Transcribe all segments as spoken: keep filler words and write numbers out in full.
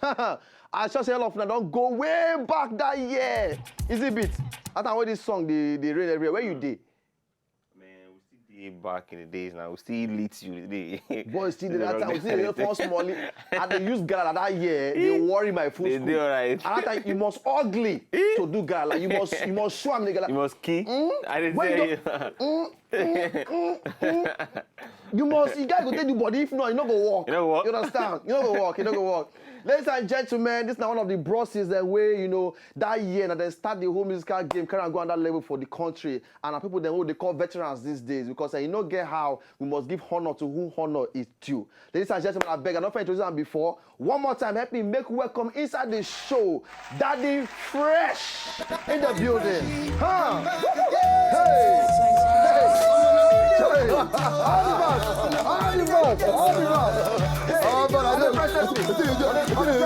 I sure say all of una don go way back that year. Easy beat. After when this song dey dey reign everywhere, where you dey? Man, we still dey back in the days now. We still lit you today. Boy, still dey that time. We still dey force money. I dey use gala that year. Dey worry my full They school. dey alright. And that time you must ugly to do gala. You must you must show am the gala. You must key. I dey When tell you you. You must, you guys go take the body. If not, you no go work. You no go work. You understand? You no go work. You no go work. Ladies and gentlemen, this is one of the bros dem wey you know that year na dem start the whole musical game, carry am go another level for the country, and na people dem wey dey call veterans these days because eh, you no get how we must give honor to who honor is due. Ladies and gentlemen, I beg, I don't introduce am before. One more time, help me make welcome inside the show, Daddy Fresh in the building. Huh? Hey! Hey! Hey! All the bars! All the bars! All the bars! Hey! Oh, but I don't pressure me.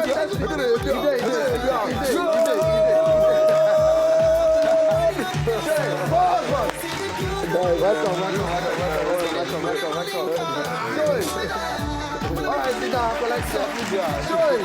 Hey, welcome, welcome, welcome, welcome, welcome, welcome, welcome. Joy. All right, sit down, collect yourself. Joy.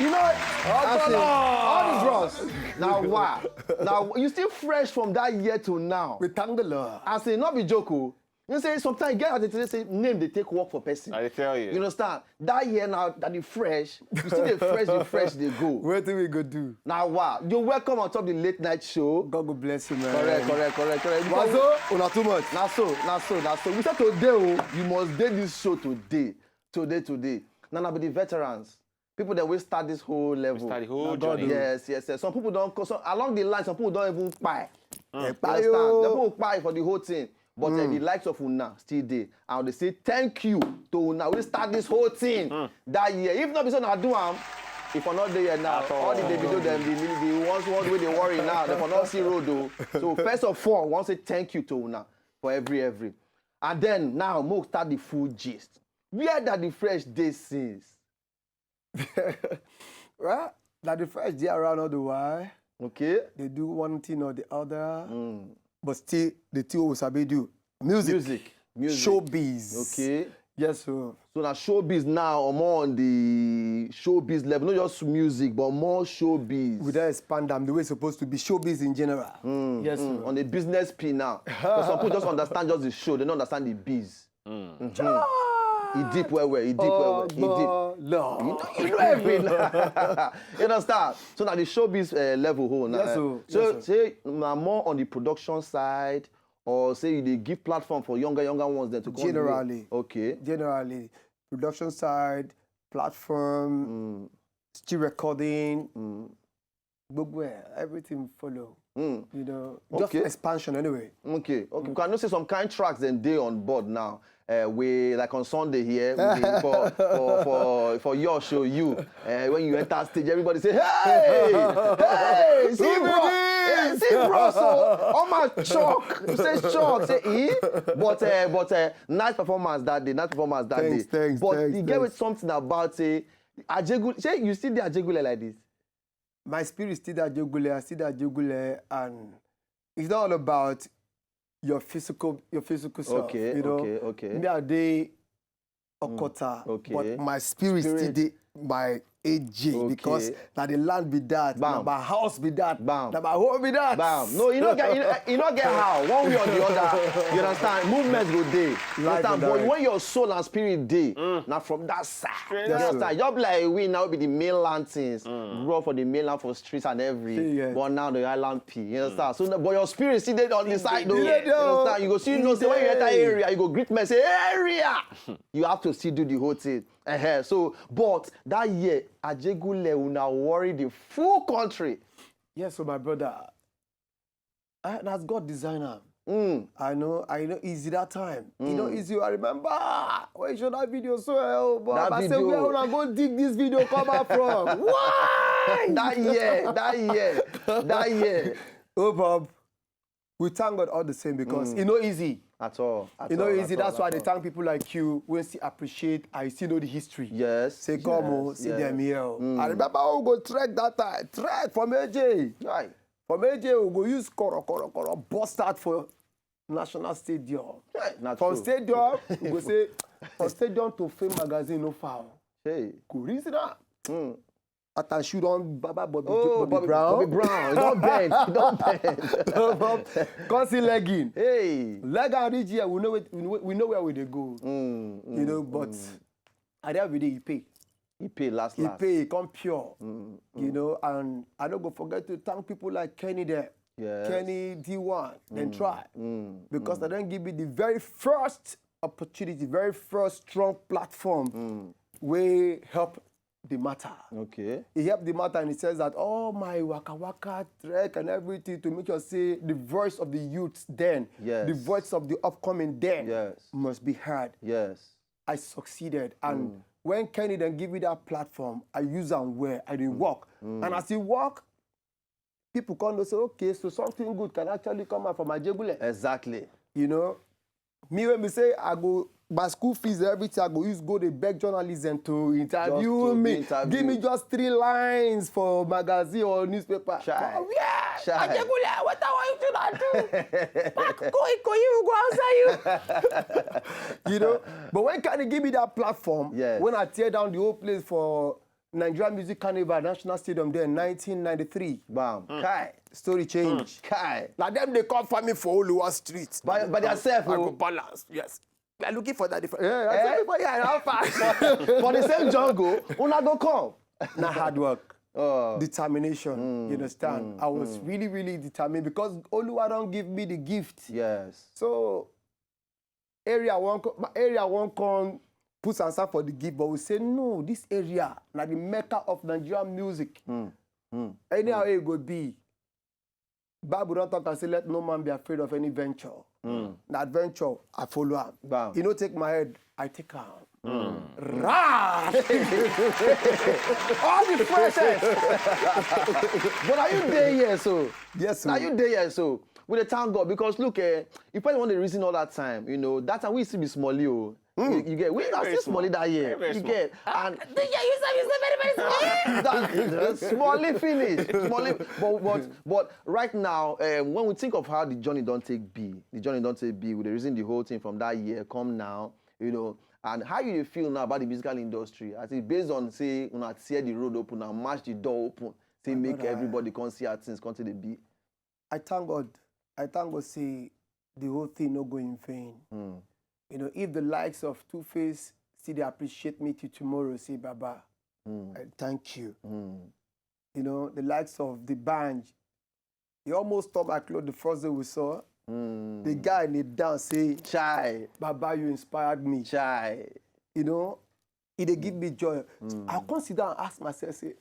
You know, I say, all the bros. Now, wow. Now, you still fresh from that year to now. We thank the Lord. I say, not be joke. Oh. You say sometimes you get as they say name they take work for person. I dey tell you. You understand? That year now that the fresh, you see the fresh, the fresh they go. What do we go do? Now wow, you welcome on top the late night show. God go bless you, man. Correct, correct, correct, correct. Because Wazo, una too much. Na so, na so, na so. We said today, oh, you must dey this show today, today, today. Now, now be the veterans, people that will start this whole level. Start the whole Na God journey. do. Yes, yes, yes. Some people don't. So along the line, some people don't even buy. Eh, You understand? Some people buy for the whole thing. But uh, the likes of una still dey, and they say thank you to una wey start this whole thing that year. If not be so na do am, if I not dey here now, all the Davido dem, the, the ones one wey dey worry now, they for not see road o. So first of all, I want to say thank you to una for every every. And then now, mo start the full gist. Where that the fresh dey since? Well, that the fresh day around all the while. Okay. They do one thing or the other. But still, the two will sabi do. Music. Music. Music. Showbiz. Okay. Yes, so. So now showbiz now, or more on the showbiz level, not just music, but more showbiz. We don't expand them the way it's supposed to be. Showbiz in general. Yes, Mm, so. On the business P now. Because some people just understand just the show, they don't understand the biz. Mhm. It deep well well, it deep well well, it deep. Oh, Lord. You know, you know everything. You understand? So now the showbiz uh, level, hold now. Yes, eh. so, so yes, so. Say now more on the production side, or say you dey give platform for younger younger ones then to come. Generally. Okay. Generally, production side, platform, still recording, gbogbo ẹ̀, everything follow. You know, just Okay. expansion anyway. Okay, okay. Because I know say some kind tracks then dey on board now. Uh, we like on Sunday here we dey for, for for for your show you uh, when you enter stage everybody say hey hey see Who be bro this? Hey, see bro so all my shock you say shock say eh but uh, but uh, nice performance that day nice performance that Thanks, day thanks, but thanks, e get thanks. Something about say Ajegunle say you still dey Ajegunle like this. My spirit still that Ajegunle, I still that Ajegunle, and it's not all about your physical your physical self. Okay, You know, okay, okay. Me I dey Okota, okay. But my spirit, still Spirit. Dey my A J Okay. Because na the land be that, na Bam. My house be that, Bam. Na my home be that. Bam. No, you no get, you, you no get how. One way or the other, you understand? Movements go dey. You Life understand? go But die. When your soul and spirit dey, now from that side, you Yes, understand? sir. Just like we now be the mainland things, grow for the mainland for streets and every, Yes. But now the island P. You understand? So, but your spirit still dey on the side though. Dey You there, oh. Understand? You go see, you know, say when you enter Dey. Area, you go greet me say area. You have to still do the whole thing. Uh-huh. So, but that year, Ajegunle una worry the full country. Yes, so my brother, I, that's God design am. Mm. I know, I know, easy that time. You know, easy. I remember when you show that video so well, but That I say video. Where una go dig this video come out from? Why? That year, that year, that year. Oh, Bob, we thank God all the same because e no easy. At all. At E no all, easy. at all, That's why I at dey all. Thank people like you wey still appreciate. I still know the history. Yes. Say come o, Yes, see yes. Them here. O. I remember how we go trek that time. Trek from A J. Right. From A J we go use koro koro koro burst out for National Stadium. Right. Not From true. Stadium we go say from Stadium to Fame Magazine no foul. Hey. Kò rí sí náà. Mm. At and shoe don baba Bobby, Oh, Bobby, Brown. Bobby Brown. Don bend. Don bend. Come see legging. Hey. Leg and reach here, we know where, we know, we know where we dey go. Mm, mm, You know, but mm. at the end of the day, he pay. He pay last He last. pay, he come pure. Mm, You know, and I don't go forget to thank people like Kenny there. Yes. Kenny D one, then try. Mm, Because they don't give me the very first opportunity, very first strong platform where help the matter. Okay. He helped the matter in the sense that all my waka waka trek and everything to make sure say the voice of the youth then, Yes. the voice of the upcoming then Yes. must be heard. Yes. I succeeded. And when Kenny then give me that platform, I use and where I did work. And as he work, people come to say, okay, so something good can actually come out from Ajegule. Exactly. You know, me when we say I go buy school fees, everything I go use go dey beg journalism to interview to me. interview. Give me just three lines for magazine or newspaper. Chai. Oh, yeah, Chai. Ajegule, what I want you to do? Pack go Ikoyi, we go answer you. You know, but when Kenny give me that platform, Yes. when I tear down the whole place for Nigeria Music Carnival National Stadium there in nineteen ninety-three, Bam. Kai. story change. Kai. Now them they come for me for Oluwa Street. By- by theirself, I go oh. Balance. Yes. I looking for that. Different. Yeah, I Eh? said before, yeah, how far? For the same jungle, una go come. Not hard work, Oh. Determination. You understand? I was really, really determined because Oluwa don't give me the gift. Yes. So area one, co- my area one con put answer for the gift, but we say no. This area na the mecca of Nigerian music. Anyhow it go be. Bible don talk and say let no man be afraid of any venture. Na adventure I follow am. Bam. You know, take my head, I take am. Rah! All the freshest. But are you there here so? Yes, Now sir. You there here so? We dey thank God because look, eh, you probably want to reason all that time. You know, that time we still be small, you. You, you get we are Very still small. small that year. Very, very You small. Get and Yeah, you say you say very, very small. that small finish, small. But but but right now, um, when we think of how the journey don't take be, the journey don't take be. We dey reason the whole thing from that year come now, you know, and how you dey feel now about the musical industry. I think based on say una tear the road open and mash the door open, say make brother. Everybody come see how things come to the be. I thank God. I thank God say the whole thing no go in vain. You know, if the likes of Two Face still dey appreciate me till tomorrow, say Baba, I thank you. You know, the likes of the band, he almost tore my clothes the first day we saw. The guy kneel down say, Chai, Baba, you inspired me. chai. You know, it dey give me joy. I come sit down and ask myself, say,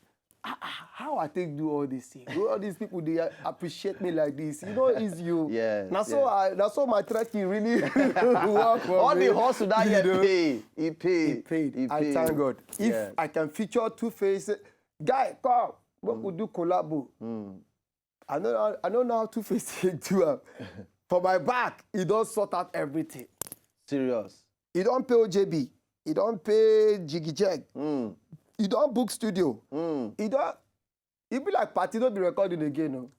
ah, ah, how I take do all these things? All these people they appreciate me like this. You know, it's you. Yes, Now so yes. I, now so my trekking really work for All me. The hustle that You year know? pay, he pay. It paid. He I paid. Thank God. If Yes. I can feature Two Face, guy, come, we could do collabo. I know, I know now Two Face take do am. For my back, he don't sort out everything. Serious. He don't pay O J B. He don't pay Jiggy Jag. He don't book studio. He don't. He be like party, don't be recording again. No.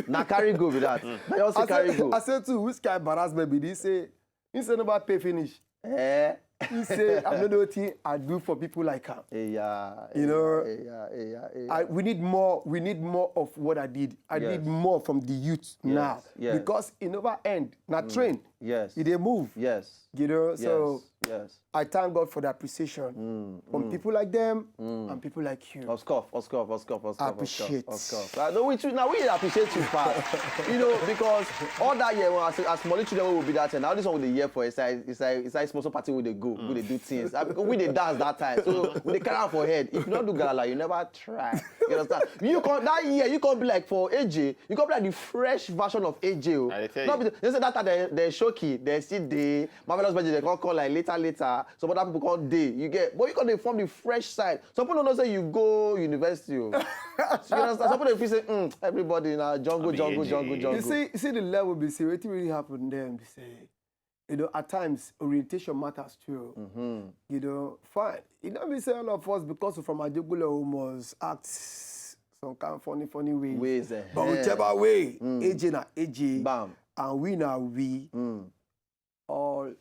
Now carry go with that. Now you also I carry said, go. I said to which kind of embarrassment be this? Say, he say nobody pay finish. Eh? He say I don't know what thing I do for people like him. Yeah, You know, yeah, yeah, yeah. I, we need more. We need more of what I did. I Yes. Need more from the youth now Yes. because it never end. Now train, Yes. it dey move. Yes. You know, so Yes. I thank God for the appreciation from people like them and people like you. Of course, of course, of course, of course. Appreciate. Of course. Uh, no, we too, now we appreciate you, Pat. You know, because all that year, when as, as small children, we will be that time. Now this one with the year for it's like it's like it's like small party with the go, with the do things. Uh, we dey dance that time, so we dey carry am for head. If you don't do galala, you never try. You understand? You come that year, you come be like for A J, you come be like the fresh version of A J. Oh. I dey tell No, you. Be, they say that time they they show key, they see the marvelous budget, they come call like later later. Some other people come day. You get, but you come dey form the fresh side. Some people don't know say you go university. Oh. So you understand? Some people dey feel say mm, everybody now jungle, I be jungle, A J. jungle, jungle. You see, you see the level be say wetin really happen there be say, you know, at times orientation matters too. You know, fine. You know, we say all of us because we from Ajegule we must act some kind of funny, funny ways. Ways, eh, But eh. Whichever way, A J na A J, Bam. And we na we, all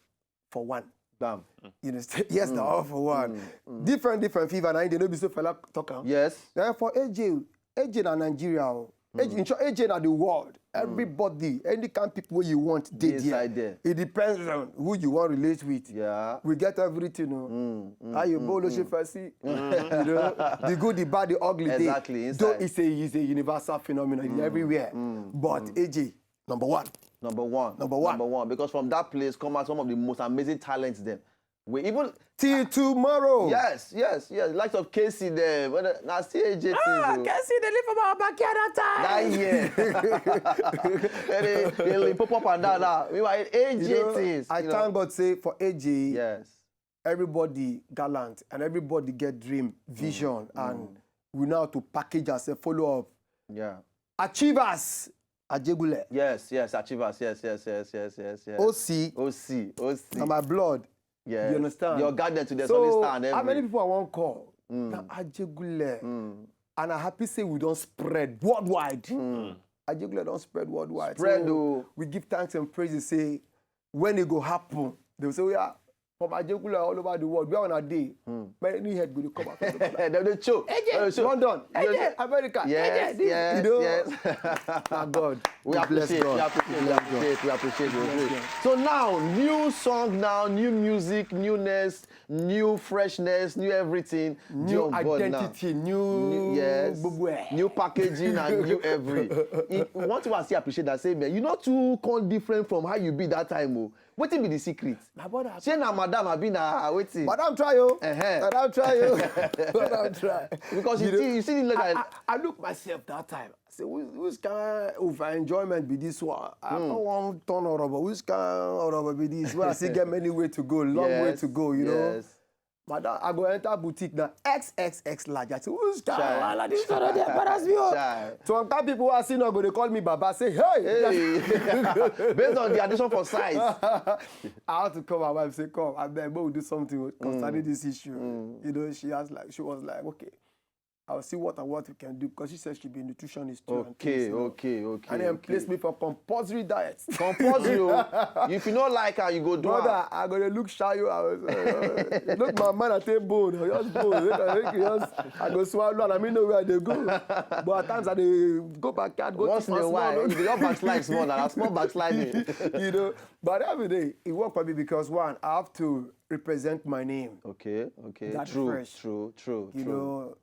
for one. Bam. You know, yes, na all for one. Different, different fever. Na they no be so fella talk am. Yes. Then for A J, A J na Nigeria. Oh. A J, in short, A J na the world. Everybody, any kind of people you want, they Inside there. It depends on who you want to relate with. Yeah. We get everything. Oh. How you bolo she fancy? You know, the good, the bad, the ugly. Exactly, They, inside. Though it's a, it's a universal phenomenon. It's everywhere. But A J, number one. Number one. Number one. Number one. Because from that place come out some of the most amazing talents. Them. We even Till tomorrow. Yes, yes, yes. Likes of K C there. When uh, now see A J things. Ah, Oh. K C, they live for my backyard that time. That year. Then they, they pop up and down now. Meanwhile, A J You know, things. I you know. Thank God say for A J, Yes. Everybody gallant and everybody get dream, vision, and we know how to package ourselves, follow up. Yeah. Achievers, Ajegule, Yes, yes, achievers. Yes, yes, yes, yes, yes, yes. O C, O C, O C. and my blood. Yes. You understand? Your garden to the So, solid stand. how many Every. People I want call? Na Ajegule. And I'm happy say we don't spread worldwide. Ajegule don't spread worldwide. Spread So, o. We give thanks and praises. Say, when it go happen, they will say, "Yeah, from Ajegule all over the world, where on a day, many head go dey come out." Dem dey show. Dem dey show. London, Dem dey A J, America, Yes, A J, this, yes, you know, yes. na God. We We bless appreciate, God. we appreciate, we Bless God. appreciate, we appreciate. We Bless appreciate. God. So now, new song now, new music, newness, new freshness, new everything. New Dey on board now. Identity, new, New, yes. Gbogbo ẹ̀. New packaging and new every. It, one thing I still appreciate that say, man, you not too come different from how you be that time. Oh. Wetin be the secret? My brother. Say na madam abi na wetin? Madam try o. Uh-huh. Madam try o. Madam try. Because you, know, see, you see the look I, like I, I look myself that time. I say, which, which kind of enjoyment be this one? I don't want turn horrible. Which kind of horrible be this? Well, I still get many way to go, long way Yes, to go. You know. Yes. Madam, I go enter boutique now, X X X large. I say, who's Chai. that? This one dey embarrass me. Oh. Chai. Some kind people who I see now go they call me Baba. Say, hey. Hey. Based on the addition for size. I had to call my wife. Say, come, I beg, we do something concerning this issue. You know, she has like, she was like, okay, I'll see what and what we can do because she said she be a nutritionist too. And Okay, things, you know. okay, okay. And then okay. Place me for compulsory diet. Compose you. If you no like her, you go do Brother, her. I go to look shy. I was, uh, look my man at a bone. I just bone. Make I, make I, just, I go swallow and I mean know where they go. But at times I dey go back, I go Once too in a fast, while, man. You go just backslide small, na small backsliding. You know, but every day it work for me because one, I have to represent my name. Okay, okay. That True, fresh. true, true, You true. Know,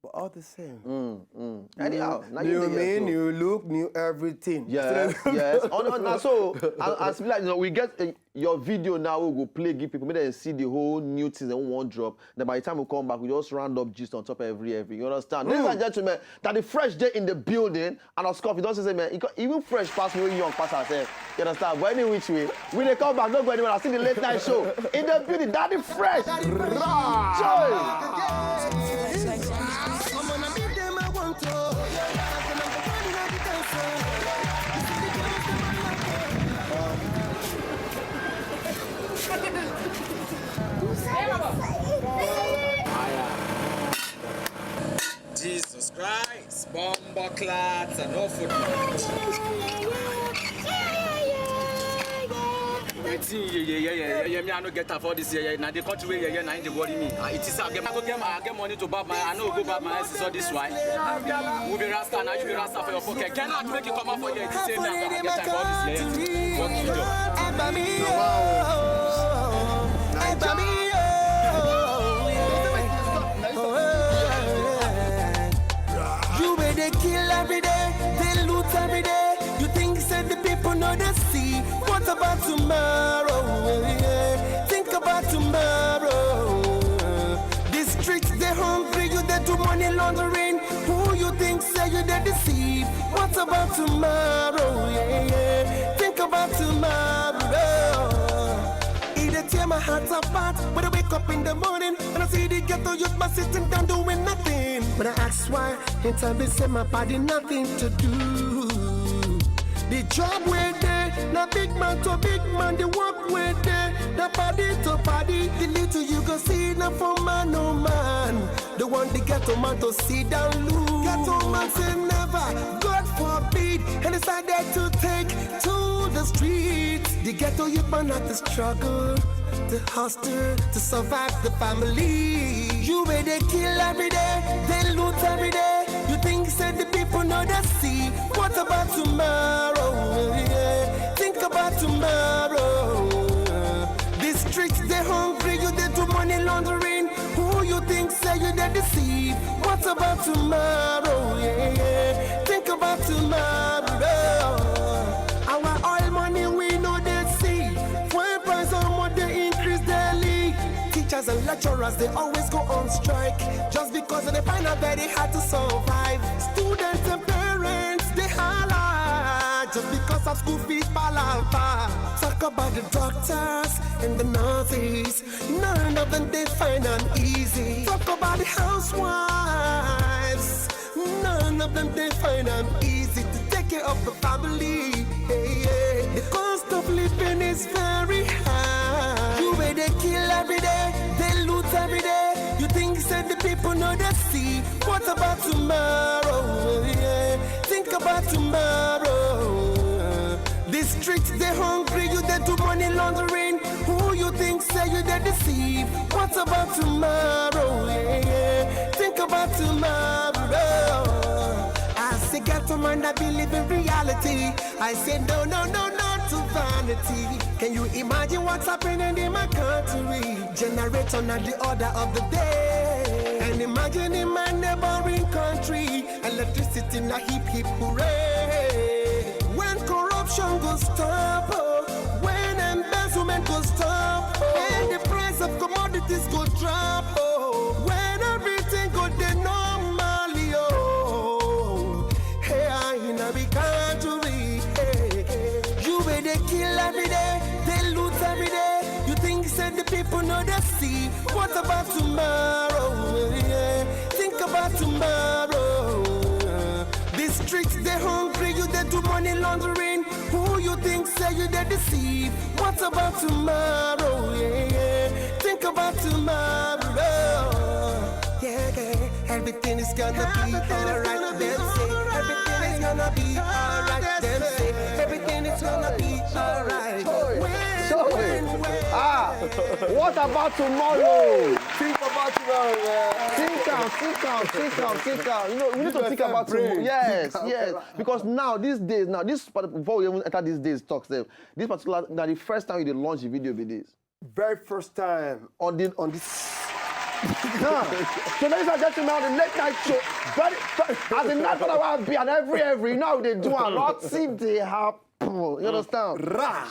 but all the same. Mm, mm. Anyhow, now New you dey me, here, so. New look, new everything. Yes, yes. On, on, na so, and, and be like, you know, we get uh, your video now. We go play, give people, make them see the whole new things that we want drop. Then by the time we come back, we just round up gist on top of every every. You understand? Ladies and gentlemen, that the fresh day in the building, and of course, we don't say, man, it co- even fresh pass me, young pass ourselves. You understand? But any which way, we dey come back, don't go anywhere. I see the late night show in the building. Daddy Fresh. Joy. Jesus Christ, bombo clats and all food. Wetin ye ye ye ye ye ye, me I no get am for this ye ye. Na the country wey ye ye na im dey worry me. Ah, it is I get, I go get, I get money to barb my, I no go barb my eyes, so this why. Who be Rasta? Now you be Rasta for your pocket. Get out, make you come out for here. If you say me, I get time for this ye ye. Fuck you, Joe. Ẹ gbà mí o, ẹ gbà mí o. You wey dey kill every day, dey loot every day. You think say the people no dey see? What about tomorrow? Think about tomorrow. The streets dey hungry, you dey do money laundering. Who you think say you dey deceive? What about tomorrow? Yeah, yeah. Think about tomorrow. E dey tear my heart apart when I wake up in the morning and I see the ghetto youth man sitting down doing nothing. But I ask why, and tell me say my body nothing to do. The job wey dey, na big man to big man, the work wey dey, na body to body. The little you go see, na for man, no man. The Want the ghetto man to sit down low. Ghetto man say never, God forbid, and decided to take to the streets. The ghetto youth man had to struggle, to hustle, to survive the family. You where they kill every day, they loot every day. You think say the people know the sea. What about tomorrow? Yeah. Think about tomorrow. This street they hungry, you they do money laundering. Who you think say you they deceive? What about tomorrow? Yeah, yeah. Think about tomorrow. Our oil money we know they see. Fuel price on what they increase daily. Teachers and lecturers they always go on strike just because they find out very hard to survive. Students and parents they holla just because of school fees palava. Talk about the doctors and the nurses. None of them they find am easy. Talk about the housewives. None of them they find am easy to take care of the family. Hey, yeah. The cost of living is very high. You where they kill every day, they loot every day. You think say the people know the sea. What about tomorrow? Yeah. Think about tomorrow. This street they hungry, you they do money laundering. Who you think say you they deceive? What about tomorrow? Yeah, yeah. Think about tomorrow. I say, ghetto man, I believe in reality. I say, no, no, no, not to vanity. Can you imagine what's happening in my country? Generator not the order of the day. And imagine in my neighboring country, electricity na hip hip hooray. When corruption go stop, oh, when embezzlement go stop, oh, when the price of commodities go drop, oh, when everything go dey normally, oh, hey, I in a big country, hey, hey. You where they kill every day, they loot every day. You think say the people know the sea. What about tomorrow? Yeah. Think about tomorrow. This street they hungry, you they do money laundering. Who you think say you they deceive? What about tomorrow? Yeah, yeah. Think about tomorrow. Yeah, yeah. Everything is gonna be alright. Them say everything is gonna be alright. Them say everything is gonna be alright. When, when, when? Ah, what about tomorrow? Think about tomorrow, man. Think am, think am, think am, think am. You know, we need to think about tomorrow. Yes, yes. Because now, these days, now, this part- before we even enter these days talk sef, this particular now the first time you dey launch the video be this. Very first time On the on this. Now, so ladies and gentlemen, on the late night show, very, very, as a night for our be and every every now they do a lot see they happen. You understand? Ra.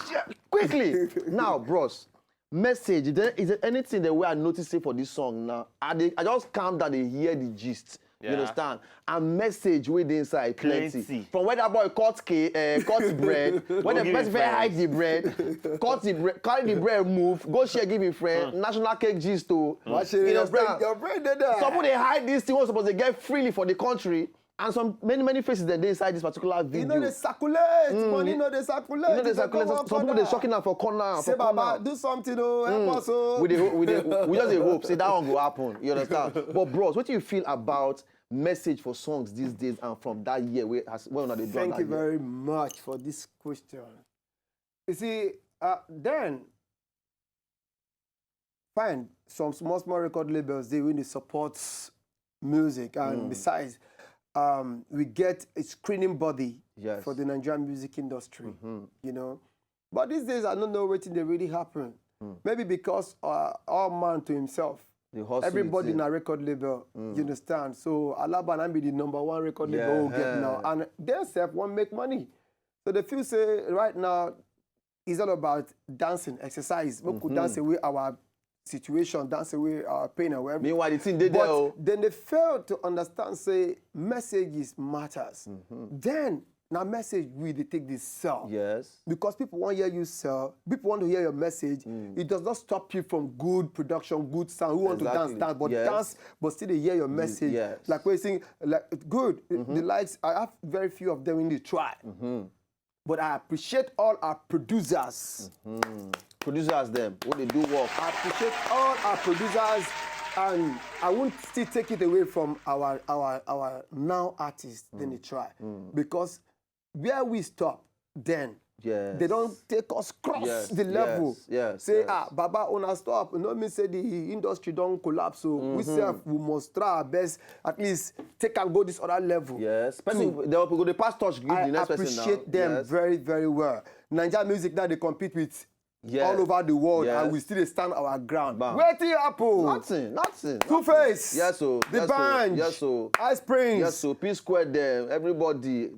Quickly now, bros. Message. Is there, is there anything that we are noticing for this song now? I dey, I just calm down, they hear the gist. You Yeah. Understand? And message wey dey inside plenty. Plenty. From where that boy cut cake, uh, cut bread, when the give person him fit hide friends. the bread, cut the bread, carry the bread, move, go share, give him friend, national cake gist o. Why You should your brain, understand? Your brain dey there? Some people dey hide this thing wey suppose dey get freely for the country, and some many many faces dem dey inside this particular E video. No dey circulate. Money no dey circulate. You know, they E dey circulate. go Some one people dey corner. Shocking am for corner. Say, For corner. Baba, do something, oh, help us, oh. We dey, we dey, we just dey hope say that one go happen. You understand? But bros, what do you feel about message for songs these days and from that year where has when una dey do am Thank that you year? Very much for this question. You see, uh, then fine, some small small record labels dey wey dey support music, and besides, um, we get a screening body Yes. for the Nigerian music industry. You know, but these days I don't know wetin dey really happen. Maybe because uh, all man to himself. The hustle Everybody is in there. A record label, you understand. So Alaba na be the number one record label we get Yeah. Now, and they self wan make money. So they feel say right now it's all about dancing, exercise. We could dance away our situation, dance away our pain and whatever. Meanwhile, the thing dey there. But Oh. Then they fail to understand say messages matters. Then na message we dey take this sell. Yes. Because people wan hear you sell, people want to hear your message. It does not stop you from good production, good sound. Who want to Exactly. Dance, dance, but Yes. Dance, but still they hear your message. Yes. Like we're saying, like good. The likes, I have very few of them in the try. But I appreciate all our producers. Producers them, what they do work. I appreciate all our producers. And I won't still take it away from our our our now artists, then they try. Because where we stop, then Yes. they don't take us cross Yes, the level. Yes, yes, Say, yes. ah, Baba, una stop. No mean say the industry don't collapse. So we self, we must try our best. At least take and go this other level. Yes. Person, they will go the pass touch, give I the next person now. Appreciate them Yes. Very, very well. Naija music now they compete with Yes. all over the world, Yes. And we still dey stand our ground. Bam. Wetin happen? Nothing, nothing. Two Face. Yes, so The yes, so, band. Yes, so Ice Prince. Yes, so P Square them, everybody.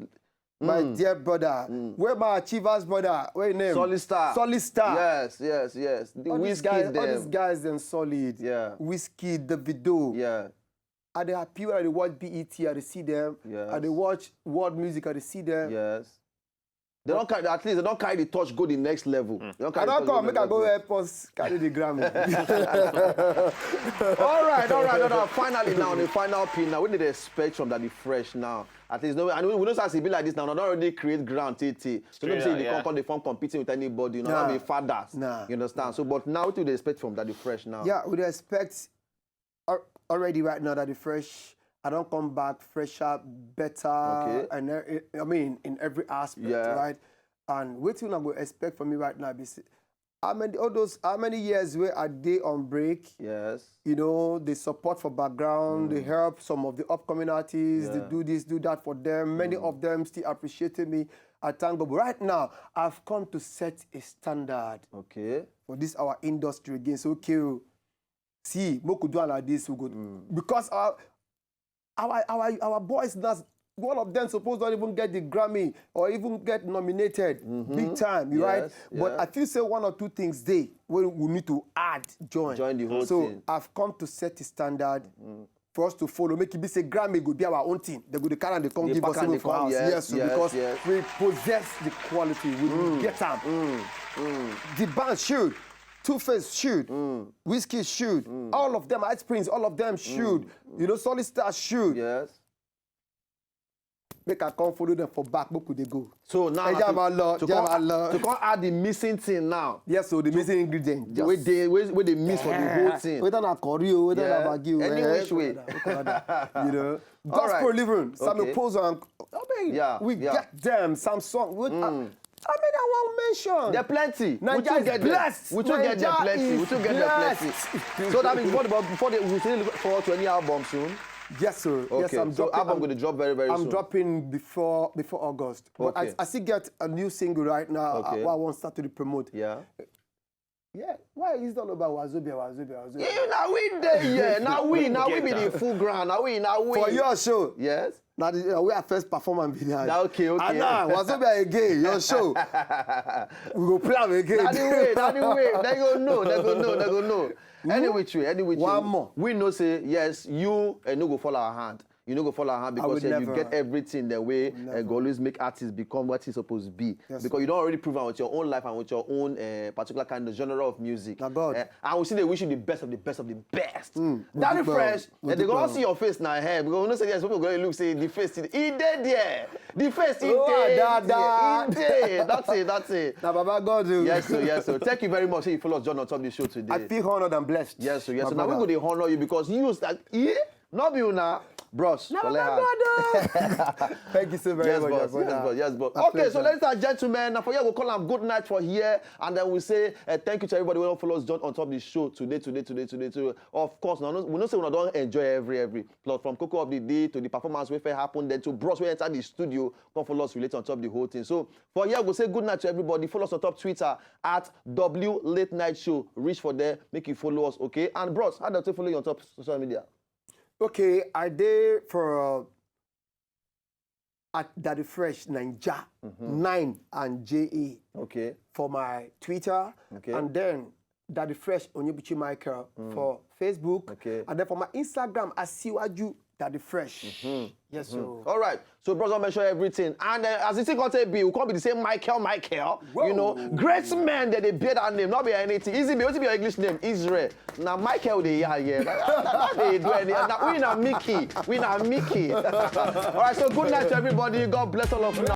My dear brother, where my Achievers brother? Where your name? Solid Star. Solid Star. Yes, yes, yes. The All these Wizkid guys, all them. These guys, them solid. Yeah. Wizkid, Davido. Yeah. I dey happy when I dey watch B E T. I dey see them. Yes. I dey watch world music. I dey see them. Yes. They don't carry, at least they don't carry the touch go the next level. They don't I carry the don't touch come. the Make I next go level. Help us carry the Grammy. All right, all right, all right. Finally, now on the final pin now, we need to expect from Daddy Fresh now. At least, no, and we know as e be like this now. They don't already create ground, T T. So don't Straight say out, they yeah. can't come, they form competing with anybody. You know, Nah. Not be fathers. Nah. You understand? So, but now, what do they expect from Daddy Fresh now? Yeah, we dey expect al- already right now that the fresh. I don't come back fresher, better, Okay. and uh, I mean in every aspect, Yeah. Right? And wetin I go expect from me right now be say, how many all those how many years where I dey on break, Yes. You know, the support for background, the help some of the upcoming artists, they Yeah. do this, do that for them. Many of them still appreciated me. I thank God. But right now, I've come to set a standard Okay. for this our industry again. So okay, oh, see, make we do am like this, we go because our our our our boys now, all of them suppose not even get the Grammy or even get nominated big time, you right? Yes, But yeah. I feel say one or two things dey wey we need to add join. Join the whole so thing. I've come to set a standard for us to follow. Make it be say Grammy go be our own thing. They go dey carry and they come They give pack us and even they for come, house. yes, Yes, so yes, because yes. We possess the quality, we get am. The band should. Two Face should, Wizkid should, all of them, Ice Prince, all of them should, you know, Solid Star should. Yes. Make I come follow them for back, make we dey go. So now Ẹ na jẹ́ to, máa lọ, to jẹ́ come máa lọ. To come add the missing thing now. Yes, so the missing ingredient. The way they way, way they miss for the whole thing. Whether na curry o, whether na Yeah. maggi o, Any eh, which way. Whether na, you know, All right. gospel living. Sam Okay. Pozo and I mean, Yeah, we yeah. Get them some song. With, uh, I mean, I won't mention. There are plenty. Naija we too is get blessed. Them. We too get them Naija plenty. We is too get them blessed. Plenty. So that means what about before they we still look forward to any album soon? Yes, sir. Okay. Yes, I'm So dropping. Album I'm, going to drop very very I'm soon. Dropping before before August. But Okay. I, I still get a new single right now. Okay. Uh, I want to start to promote. Yeah. Yeah. Why is it all about Wazobia, Wazobia, Wazobia? Yeah, now we there, yeah. Now we, now we be the full ground. Now we, now we. For your show. Yes. Now the, uh, we are first performance be that. Now, okay, okay. And now Wazobia again, your show. We go play am again. Now the way, now the way. They go know, they go know, they go know. Any which way, any which One way. More. We know say yes, you and no go fall our hand. You no go fall our hand because would say you never. Get everything the way and go always make artists become what he's supposed to be. Yes, Because you don't already prove am with your own life and with your own uh, particular kind of genre of music. Na God. Eh, and we still dey wish you the best of the best of the best. That Odupa, refresh, and they go Odupa. See your face now. Hey, because we know say yes, people go look say the face. He dey there. The face. He Oh, dey da, da. there. He dey. That's it. That's it. Na Baba God o. Yes, so yes, so thank you very much. Say you follow us, John, on top of the show today. I feel honored and blessed. Yes, so yes, My so now we brother. Go to honor you because you start, yeah, not be una, bros. Na Collect Baba hand. God o. Thank you so very Yes, much, boss. my Yes, brother. boss. Yes, boss. A Okay, so pleasure. Ladies and gentlemen, now for you, we'll call them good night for here, and then we say uh, thank you to everybody who follows John on top of the show today, today, today, today, today. Of course, now we know say we don't enjoy every every plot from Coco of the day to the performance we fair happen, then to bros we enter the studio, come follow us relate on top of the whole thing. So for here, we'll say good night to everybody. Follow us on top Twitter at W Late Night Show. Reach for there, make you follow us, okay? And bros, how do you follow you on top social media? Okay, I dey for uh, at Daddy Fresh Ninja nine and J A Okay. For my Twitter, Okay. And then Daddy Fresh Onyebuchi Michael for Facebook, Okay. And then for my Instagram, Asiwaju Daddy Fresh. Yes, sir. All right. So, bros, I'll mention everything. And uh, as the thing can take be, we can't be the same Michael, Michael. You know, great men that they bear that name, not be anything. Easy, be what be your English name? Israel. Now, Michael, they are here. They do any. Now, we not Mickey. We not Mickey. All right. So, good night to everybody. God bless all of you.